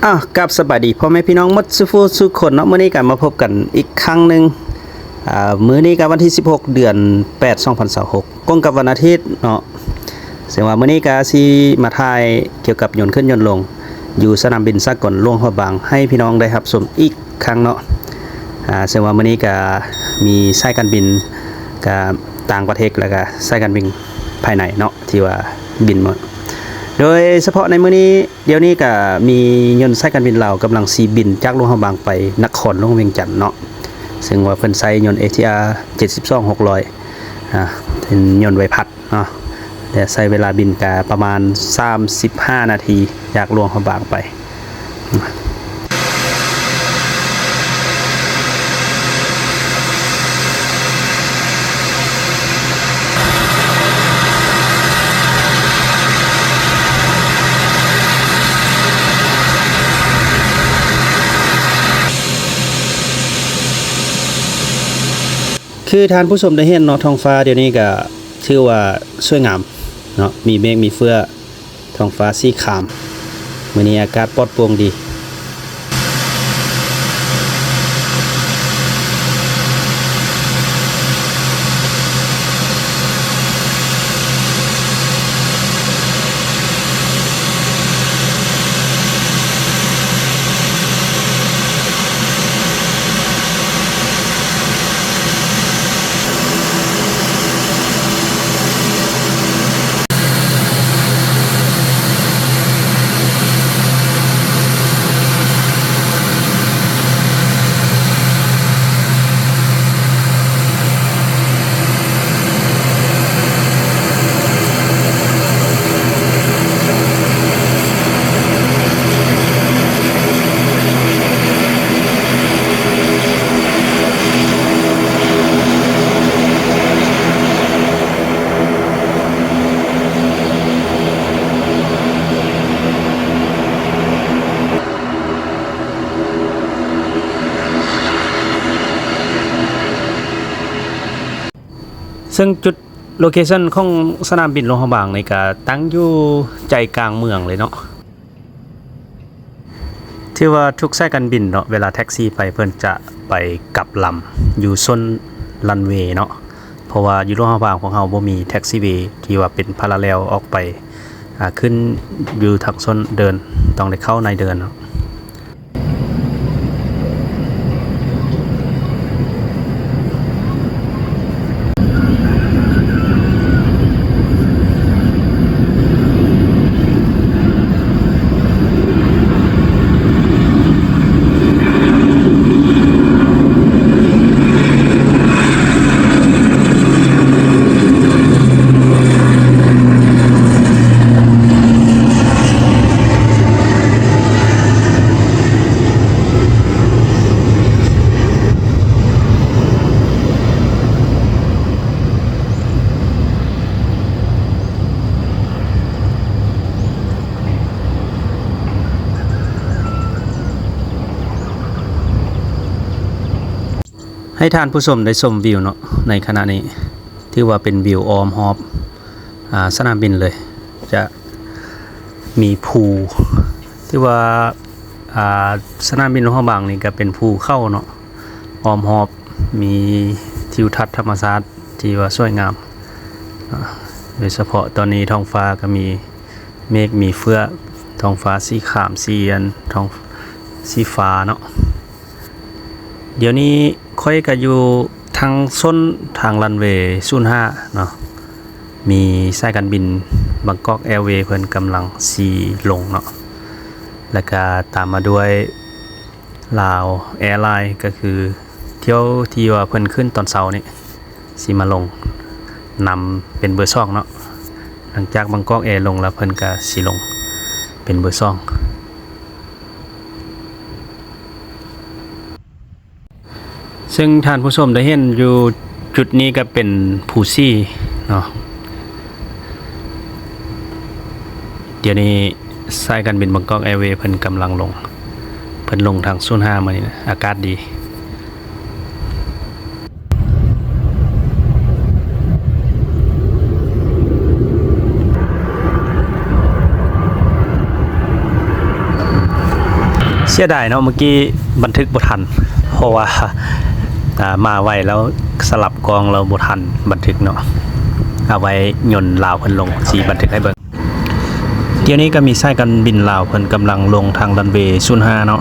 ອ້າວ ກັບສະບາຍດີພໍ່ແມ່ພີ່ນ້ອງໝົດສູ່ຜູ້ສູ່ຄົນເນາະ, ມື້ນີ້ກໍມາພົບກັນອີກຄັ້ງໜຶ່ງ. ອາ ມື້ນີ້ກໍວັນທີສິບຫົກ ເດືອນແປດ ສອງພັນຊາວຫົກ ກົງກັບວັນອາທິດເນາະ, ເຊິ່ງວ່າມື້ນີ້ກໍຊິມາຖ່າຍກ່ຽວກັບຍົນຂຶ້ນຍົນລົງ ຢູ່ສະໜາມບິນສາກົນຫຼວງພະບາງ ໃຫ້ພີ່ນ້ອງໄດ້ຮັບຊົມອີກຄັ້ງເນາະ. ອາ ເຊິ່ງວ່າມື້ນີ້ກໍມີສາຍການບິນ ກໍຕ່າງປະເທດ ແລ້ວກໍສາຍການບິນພາຍໃນເນາະ ທີ່ວ່າບິນມາ ໂດຍສະເພາະໃນມື້ນີ້ ດຽວນີ້ກະມີຍົນສາຍການບິນລາວກຳລັງຊິບິນຈາກຫຼວງພະບາງໄປນະຄອນຫຼວງວຽງຈັນເນາະ, ເຊິ່ງວ່າເພິ່ນໃຊ້ຍົນເອທີອາເຈັດສິບສອງຫົກຮ້ອຍ ອາ ເປັນຍົນໃບພັດເນາະ, ແລະ ໃຊ້ເວລາບິນກະປະມານສາມສິບຫ້ານາທີ ຈາກຫຼວງພະບາງໄປ. ຄືທ່ານຜູ້ຊົມໄດ້ເຫັນເນາະ, ທ້ອງຟ້າດຽວນີ້ກະຖືວ່າສວຍງາມເນາະ, ມີເມກມີເຟືອ ທ້ອງຟ້າສີຄາມ, ມື້ນີ້ອາກາດປອດໂປ່ງດີ. ເຊິ່ງຈຸດໂລເຄຊັນຂອງສະໜາມບິນຫຼວງພະບາງນີ້ກະຕັ້ງຢູ່ໃຈກາງເມືອງເລີຍເນາະ. ຖືວ່າທຸກສາຍການບິນເນາະ, ເວລາແທັກຊີໄປ ເພິ່ນຈະໄປກັບລຳຢູ່ສົ້ນລັນເວເນາະ, ເພາະວ່າຢູ່ຫຼວງພະບາງພວກເຮົາບໍ່ມີແທັກຊີເວທີ່ວ່າເປັນພາລາແລວອອກໄປ ອາ ຂຶ້ນຢູ່ທາງສົ້ນເດີ່ນ, ຕ້ອງໄດ້ເຂົ້າໃນເດີ່ນເນາະ. ໃຫ້ທ່ານຜູ້ຊົມໄດ້ຊົມວິວເນາະ ໃນຂະນະນີ້ ຖືວ່າເປັນວິວອ້ອມຮອບ ອາ ສະໜາມບິນເລີຍ. ຈະມີພູ ຖືວ່າ ອາ ສະໜາມບິນຫຼວງພະບາງນີ້ກະເປັນພູເຂົາເນາະ ອ້ອມຮອບ ມີທິວທັດທຳມະຊາດທີ່ວ່າສວຍງາມ ໂດຍສະເພາະຕອນນີ້ທ້ອງຟ້າກະມີເມກມີເຟືອກ ທ້ອງຟ້າສີຂາມ ສີອັນ ທ້ອງ ສີຟ້າເນາະ. ດຽວນີ້ຂ້ອຍກະຢູ່ທາງສົ້ນທາງລັນເວສູນຫ້າເນາະ, ມີສາຍການບິນບາງກອກແອເວ ເພິ່ນກຳລັງຊິລົງເນາະ, ແລ້ວກະຕາມມາດ້ວຍລາວແອລາຍ ກະຄືຖ້ຽວທີ່ວ່າເພິ່ນຂຶ້ນຕອນເຊົ້ານີ້ ຊິມາລົງນຳເປັນເບີສອງເນາະ. ຫຼັງຈາກບາງກອກແອລົງແລ້ວ ເພິ່ນກະຊິລົງເປັນເບີສອງ. ເຊິ່ງທ່ານຜູ້ຊົມໄດ້ເຫັນຢູ່ຈຸດນີ້ກະເປັນພູສີ່ເນາະ. ດຽວນີ້ສາຍການບິນບາງກອກແອເວ ເພິ່ນກຳລັງລົງ, ເພິ່ນລົງທາງສູນຫ້າມື້ນີ້ນະ, ອາກາດດີ. ເ ເສຍດາຍເນາະ ເມື່ອກີ້ບັນທຶກບໍ່ທັນ ເພາະວ່າ ອ່າ ມາໄວແລ້ວ ສະຫຼັບກ້ອງແລ້ວບໍ່ທັນບັນທຶກເນາະ. ເອົາໄວ້ຍົນລາວເພິ່ນລົງຊິບັນທຶກໃຫ້ເບິ່ງ. ດຽວນີ້ກໍມີສາຍການບິນລາວເພິ່ນກຳລັງລົງທາງຣັນເວສູນຫ້າເນາະ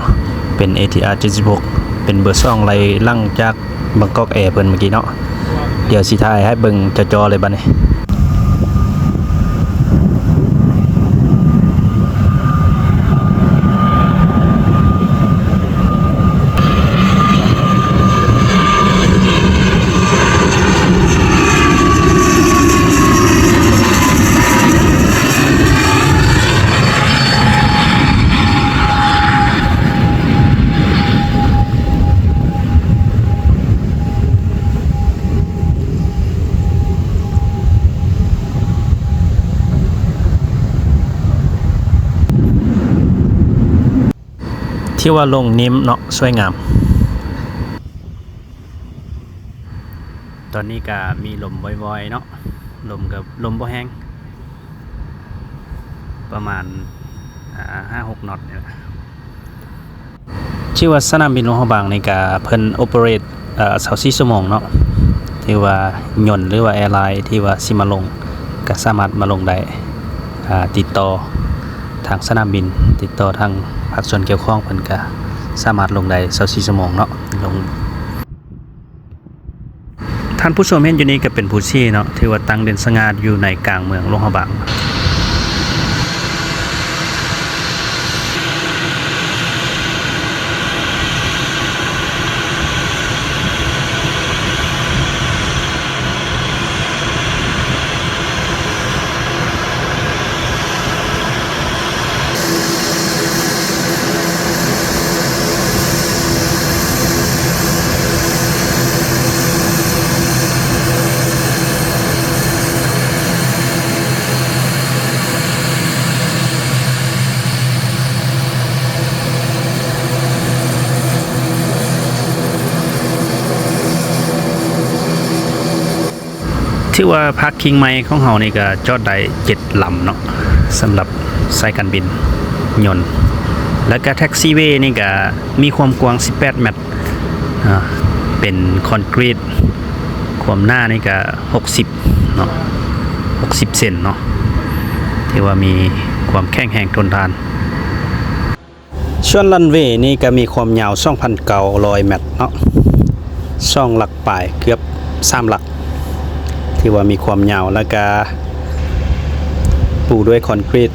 ເປັນເອທີອາເຈັດສິບຫົກ ເປັນເບີສອງ ໄລ່ຫຼັງຈາກບາງກອກແອເພິ່ນເມື່ອກີ້ເນາະ. ດຽວຊິຖ່າຍໃຫ້ເບິ່ງຈໍ່ໆເລີຍບັດນີ້. ຖືວ່າລົງນິ້ມເນາະ ສວຍງາມ. ຕອນນີ້ກະມີລົມວອຍໆເນາະ ລົມກະລົມບໍ່ແຮງ ປະມານ ອ່າ ຫ້າຫົກໜອດນີ້ແຫຼະ. ຖືວ່າສະໜາມບິນຫຼວງພະບາງນີ້ກະເພິ່ນໂອເປີເຣດ ເອີ ຊາວສີ່ຊົ່ວໂມງເນາະ ຖືວ່າຍົນ ຫຼືວ່າແອລາຍ ທີ່ວ່າຊິມາລົງ ກະສາມາດມາລົງໄດ້ ອ່າ ຕິດຕໍ່ທາງສະໜາມບິນ ຕິດຕໍ່ທາງພາກສ່ວນກ່ຽວຂ້ອງ ເພິ່ນກະສາມາດລົງໄດ້ຊາວສີ່ຊົ່ວໂມງເນາະ ລົງ. ທ່ານຜູ້ຊົມເຫັນຢູ່ນີ້ກໍເປັນພູຊີເນາະ ຖືວ່າຕັ້ງເດັ່ນສະຫງ່າຢູ່ໃນກາງເມືອງຫຼວງພະບາງ. ຖືວ່າພາກຄິງໃໝ່ຂອງເຮົານີ້ກະຈອດໄດ້ເຈັດລຳເນາະ ສຳລັບສາຍການບິນຍົນ ແລ້ວກະແທັກຊີເວນີ້ກະມີຄວາມກວ້າງສິບແປດແມັດ ອ່າ ເປັນຄອນກຣີດ ຄວາມໜານີ້ກະຫົກສິບເນາະ ຫົກສິບເຊັນເນາະ ຖືວ່າມີຄວາມແຂງແຮງທົນທານ. ສ່ວນຣັນເວນີ້ກະມີຄວາມຍາວສອງພັນເກົ້າຮ້ອຍແມັດເນາະ ສອງຫຼັກປາຍ ເກືອບສາມຫຼັກ ຖືວ່າມີຄວາມຍາວ ແລ້ວກະປູດ້ວຍຄອນກຣີດ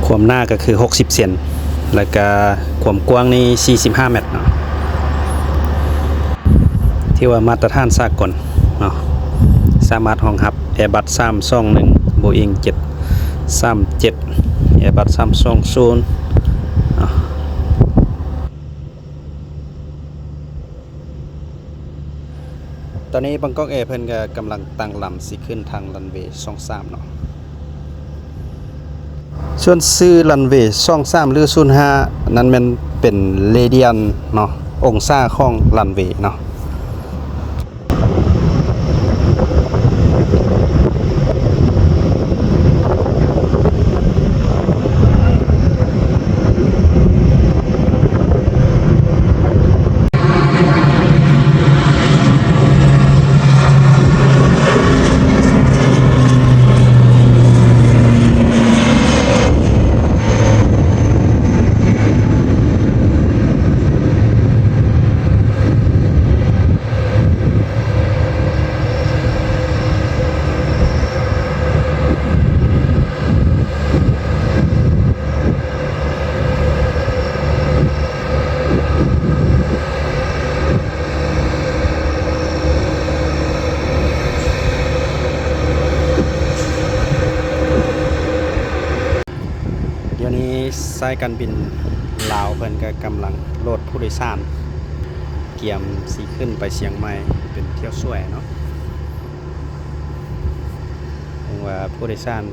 ຄວາມໜາກະຄືຫົກສິບເຊັນ ແລ້ວກະຄວາມກວ້າງນີ້ສີ່ສິບຫ້າແມັດເນາະ ຖືວ່າມາດຕະຖານສາກົນເນາະ ສາມາດຮອງຮັບແອບັດສາມສອງໜຶ່ງ ໂບອິງເຈັດສາມເຈັດ ແອບັດສາມສອງສູນເນາະ. ຕອນນີ້ບາງກອກແອເພິ່ນກະກຳລັງຕັ້ງລຳຊິຂຶ້ນທາງຣັນເວສອງສາມເນາະ. ສ່ວນຊື່ຣັນເວສອງສາມ ຫຼື ສູນຫ້າ ນັ້ນແມ່ນເປັນເຣດຽນເນາະ ອົງສາຂອງຣັນເວເນາະ. ດຽວນີ້ສາຍການບິນລາວເພິ່ນກະກຳລັງໂຫຼດຜູ້ໂດຍສານ ກຽມຊິຂຶ້ນໄປຊຽງໃໝ່ເປັນຖ້ຽວສວຍເນາະ. ເຖິງວ່າຜູ້ໂດຍສານ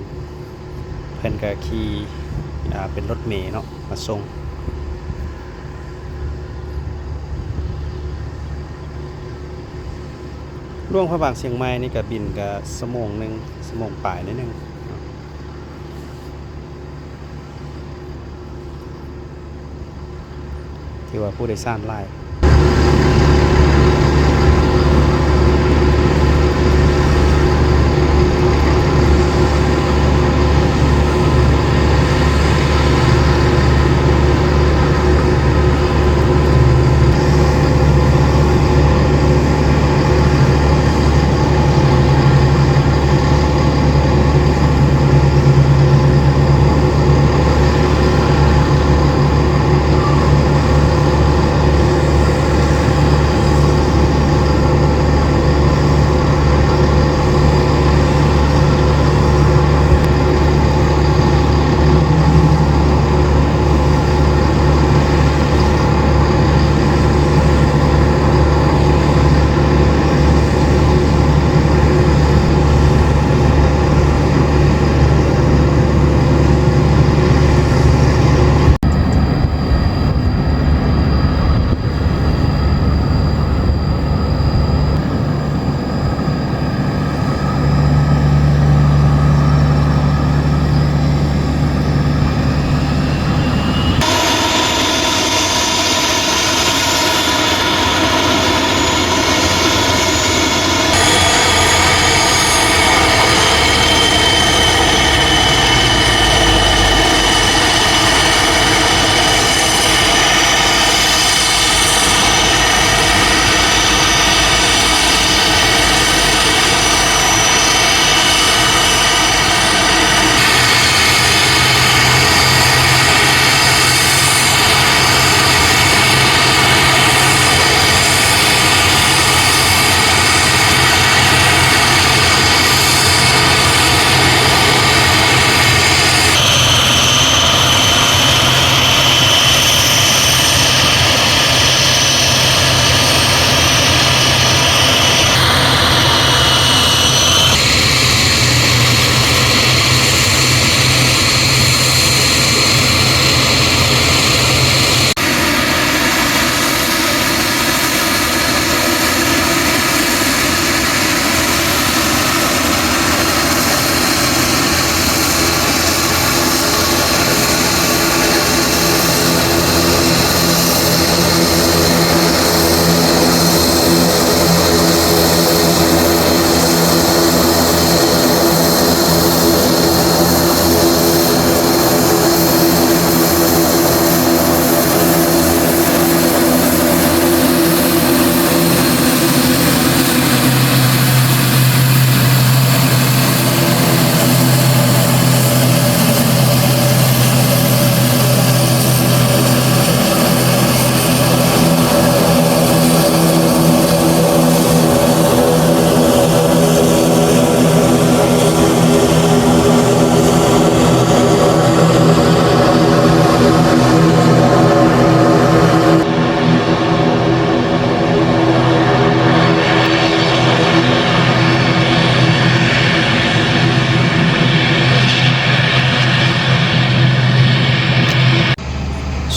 ເພິ່ນກະຂີ່ ອ່າ ເປັນລົດເມເນາະ ມາສົ່ງ. ຫຼວງພະບາງຊຽງໃໝ່ນີ້ກະບິນກະຊົ່ວໂມງໜຶ່ງ ຊົ່ວໂມງປາຍໜ້ອຍໜຶ່ງເນາະ. ເ ຖືວ່າຜູ້ໂດຍສານຫຼາຍ.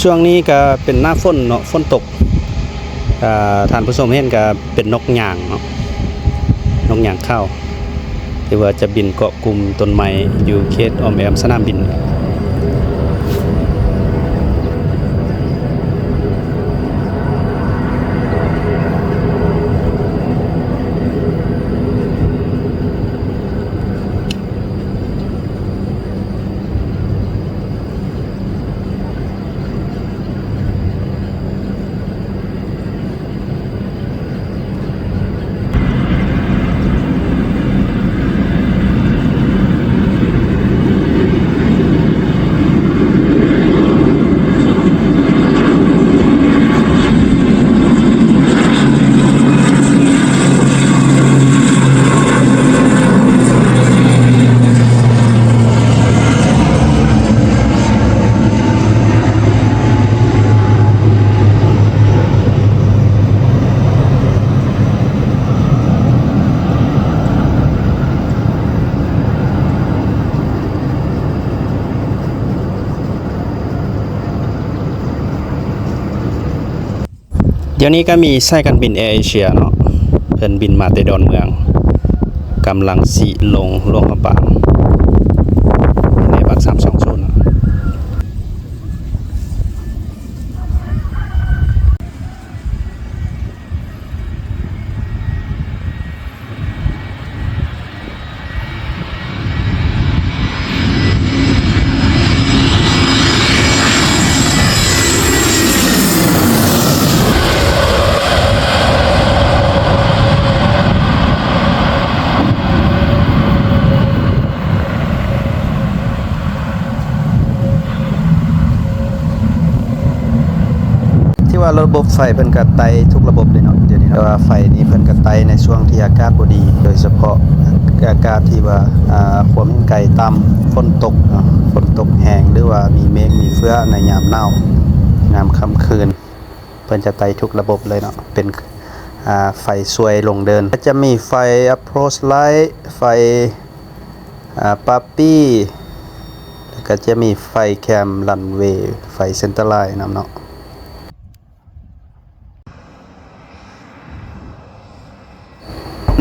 ຊ່ວງນີ້ກະເປັນໜ້າຝົນເນາະ, ຝົນຕົກ. ອາ ທ່ານຜູ້ຊົມເຫັນກະເປັນນົກຍາງເນາະ, ນົກຍາງຂາວ ທີ່ວ່າຈະບິນເກາະກຸ່ມຕົ້ນໄມ້ຢູ່ເຂດອ້ອມແອ້ມສະໜາມບິນ. ດຽວນີ້ກະມີສາຍການບິນແອເອເຊຍເນາະ, ເພິ່ນບິນມາແຕ່ດອນເມືອງ ກຳລັງຊິລົງຫຼວງພະບາງ ໃນບັກສາມສອງສູນ. ລະບົບໄຟເພິ່ນກະໄຕ່ທຸກລະບົບເລີຍເນາະ ດຽວນີ້ເນາະ ແຕ່ວ່າໄຟນີ້ເພິ່ນກະໄຕ່ໃນຊ່ວງທີ່ອາກາດບໍ່ດີ ໂດຍສະເພາະອາກາດທີ່ວ່າ ອາ ຄວາມເຫັນໄກຕ່ຳ ຝົນຕົກເນາະ ຝົນຕົກແຮງ ຫຼືວ່າມີເມກມີເຟືອໃນຍາມໜາວ ຍາມຄ່ຳຄືນ ເພິ່ນຈະໄຕ່ທຸກລະບົບເລີຍເນາະ ເປັນ ອາ ໄຟຊ່ວຍລົງເດີ່ນ ກະຈະມີໄຟ approach light ໄຟ ອາ PAPI ແລ້ວກະຈະມີໄຟແຄມ runway ໄຟ center line ນຳເນາະ.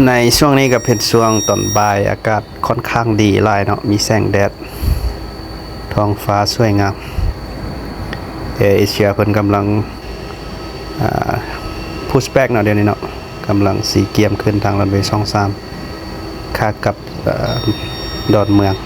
ໃນຊ່ວງນີ້ກະເປັນຊ່ວງຕອນບ່າຍ ອາກາດຂ້ອນຂ້າງດີຫຼາຍເນາະ ມີແສງແດດ ທ້ອງຟ້າສວຍງາມ. ແອເອເຊຍເພິ່ນກຳລັງ ອາ push back ເນາະ ດຽວນີ້ເນາະ ກຳລັງສີກຽມຂຶ້ນທາງ runway ສອງສາມ ຂາກັບ ອາ ດອນເມືອງ.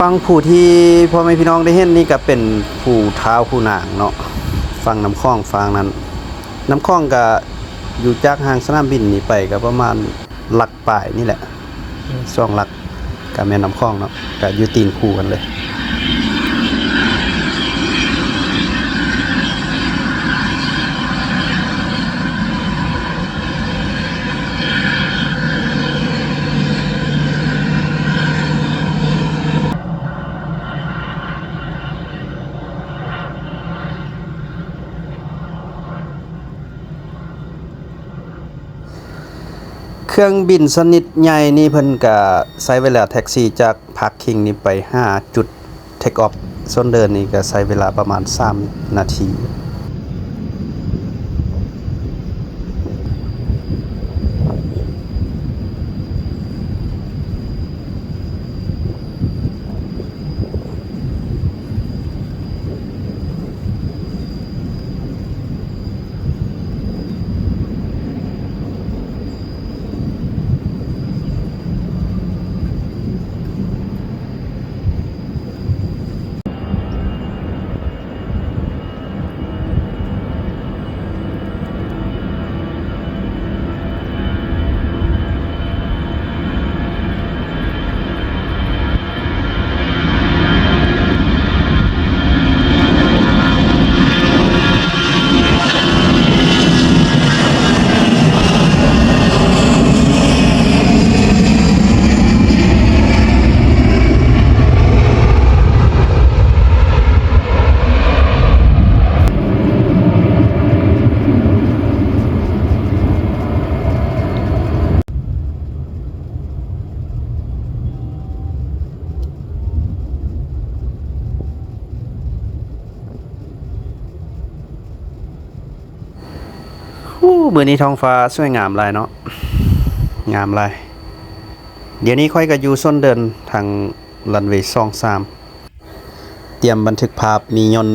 ຝັ່ງຜູ້ທີ່ພໍ່ແມ່ພີ່ນ້ອງໄດ້ເຫັນນີ້ກະເປັນພູທ້າວຄູນາງເນາະ ຝັ່ງນ້ຳຂອງຝັ່ງນັ້ນ. ນ້ຳຂອງກະຢູ່ຈາກຫ່າງສະໜາມບິນນີ້ໄປກະປະມານຫຼັກປາຍນີ້ແຫຼະ ສອງຫຼັກ ກະແມ່ນນ້ຳຂອງເນາະ ກະຢູ່ຕີນພູກັນເລີຍ. ເຄື່ອງບິນຊະນິດໃຫຍ່ນີ້ເພິ່ນກະໃຊ້ເວລາແທັກຊີຈາກພາກຄິງນີ້ໄປຫາຈຸດ take off ໂຊນເດີ່ນນີ້ກະໃຊ້ເວລາປະມານສາມນາທີ. ເ ມື້ນີ້ທ້ອງຟ້າສວຍງາມຫຼາຍເນາະ ງາມຫຼາຍ. ດຽວນີ້ຂ້ອຍກໍຢູ່ໂຊນເດີນທາງຣັນເວສອງສາມ ຕຽມບັນທຶກພາບ ມີຍົນ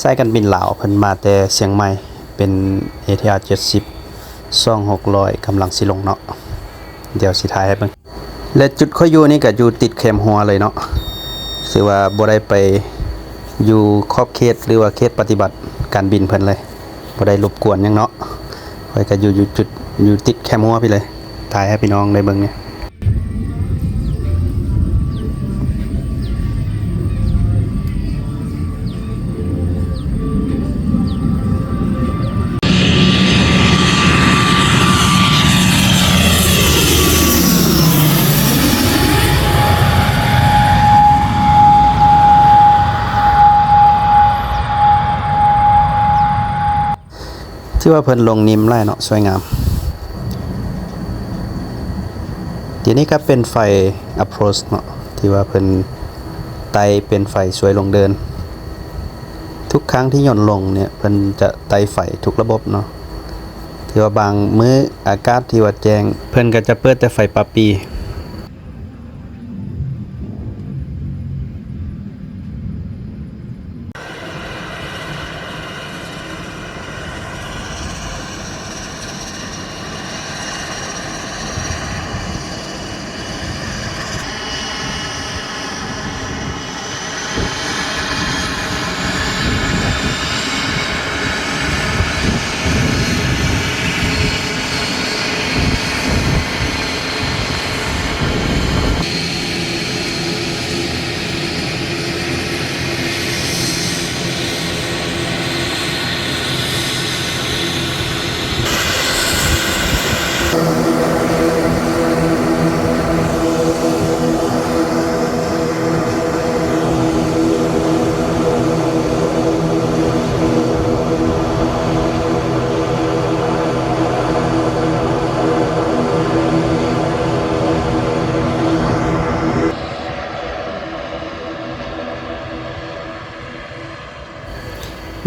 ສາຍການບິນລາວເພິ່ນມາແຕ່ຊຽງໃໝ່ ເປັນເອທີອາເຈັດສິບ ສອງຫົກຮ້ອຍ ກຳລັງຊິລົງເນາະ. ດຽວຊິຖ່າຍໃຫ້ເບິ່ງ ແລະ ຈຸດຂ້ອຍຢູ່ນີ້ກໍຢູ່ຕິດແຄມຮົວເລີຍເນາະ ຖືວ່າບໍ່ໄດ້ໄປຢູ່ຂອບເຂດ ຫຼືວ່າເຂດປະຕິບັດການບິນເພິ່ນເລີຍ ບໍ່ໄດ້ລົບກວນຫຍັງເນາະ. ຂ້ອຍກໍຢູ່ ຢູ່ຈຸດ ຢູ່ຕິດແຄມຮົວພີ້ເລີຍ ຖ່າຍໃຫ້ພີ່ນ້ອງໄດ້ເບິ່ງແດ່. ຖືວ່າເພິ່ນລົງນິ້ມຫຼາຍເນາະ ສວຍງາມ. ທີນີ້ກໍເປັນໄຟ approach ເນາະ ທີ່ວ່າເພິ່ນໄຕ້ເປັນໄຟສວຍລົງເດີນ. ທຸກຄັ້ງທີ່ຍົນລົງເນຍ ເພິ່ນຈະໄຕ້ໄຟທຸກລະບົບເນາະ. ຖືວ່າບາງມື້ອາກາດທີ່ວ່າແຈ້ງ ເພິ່ນກໍຈະເປີດແຕ່ໄຟປາປີ.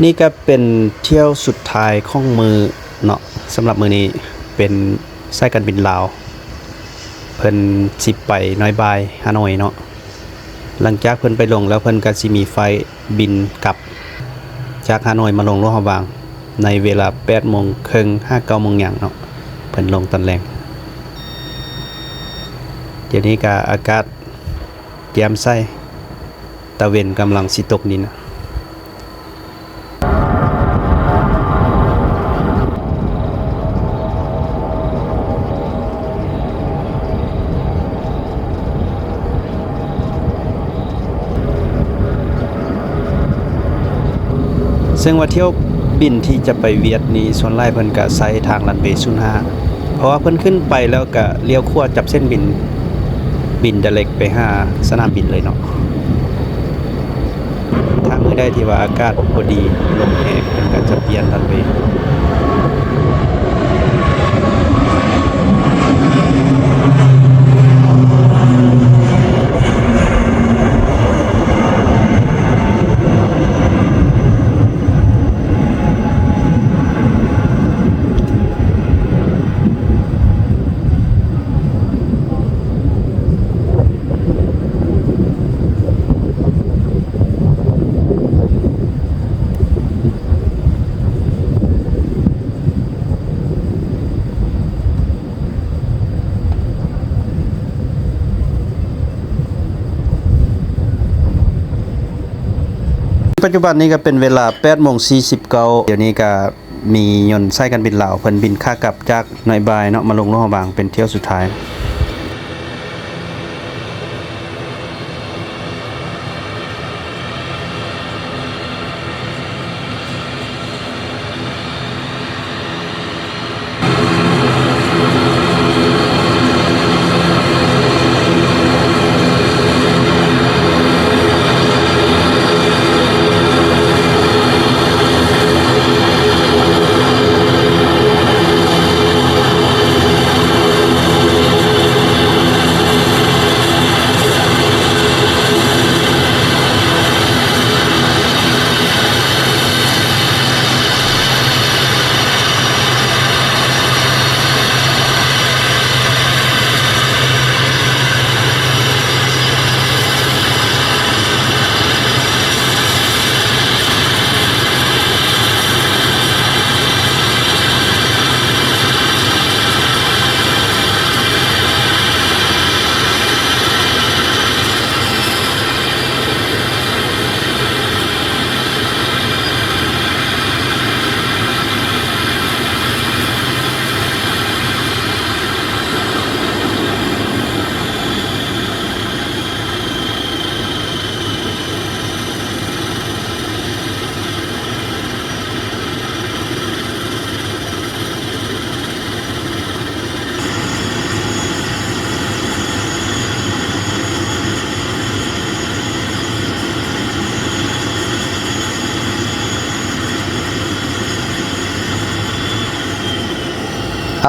ນີ້ກໍເປັນຖ້ຽວສຸດທ້າຍຂອງມື້ເນາະ. ສຳລັບມື້ນີ້ເປັນສາຍການບິນລາວ ເພິ່ນຊິໄປນ້ອຍບາຍ ຮາໂນຍເນາະ. ຫຼັງຈາກເພິ່ນໄປລົງແລ້ວ ເພິ່ນກໍຊິມີໄຟບິນກັບຈາກຮາໂນຍມາລົງຫຼວງພະບາງ ໃນເວລາແປດໂມງເຄິ່ງຫາເກົ້າໂມງຫຍັງເນາະ ເພິ່ນລົງຕອນແລງ. ດຽວນີ້ກໍອາກາດແຈ່ມໃສ ຕາເວັນກຳລັງຊິຕົກດິນ. ເຊິ່ງວ່າຖ້ຽວບິນທີ່ຈະໄປຫວຽດນີ້ ສ່ວນຫຼາຍເພິ່ນກະໃຊ້ທາງຣັນເວສູນຫ້າ ເພາະວ່າເພິ່ນຂຶ້ນໄປແລ້ວກະລ້ຽວຂວາຈັບເສັ້ນບິນ ບິນໄດເຣັກໄປຫາສະໜາມບິນເລີຍເນາະ. ຖ້າມື້ໃດທີ່ວ່າອາກາດບໍ່ດີ ລົມແຮງ ເພິ່ນກະຈະປ່ຽນຣັນເວ. ປັດຈຸບັນນີ້ກໍເປັນເວລາແປດໂມງສີ່ສິບເກົ້າ ດຽວນີ້ກໍມີຍົນສາຍການບິນລາວ ເພິ່ນບິນຂາກັບຈາກນ້ອຍບາຍເນາະ ມາລົງຫຼວງພະບາງເປັນຖ້ຽວສຸດທ້າຍ. ເ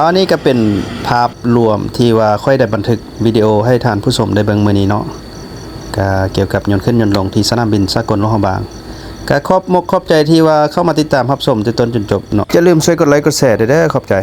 ອັນນີ້ກໍເປັນພາບລວມທີ່ວ່າຂ້ອຍໄດ້ບັນທຶກວິດີໂອໃຫ້ທ່ານຜູ້ຊົມໄດ້ເບິ່ງມື້ນີ້ເນາະ ກໍກ່ຽວກັບຍົນຂຶ້ນຍົນລົງທີ່ສະໜາມບິນສາກົນຫຼວງພະບາງ. ກໍຂອບມົກຂອບໃຈທີ່ວ່າເຂົ້າມາຕິດຕາມຮັບຊົມແຕ່ຕົ້ນຈົນຈົບເນາະ. ຢ່າລືມຊ່ວຍກົດໄລກົດແຊດ້ວຍເດີ. ຂອບໃຈ.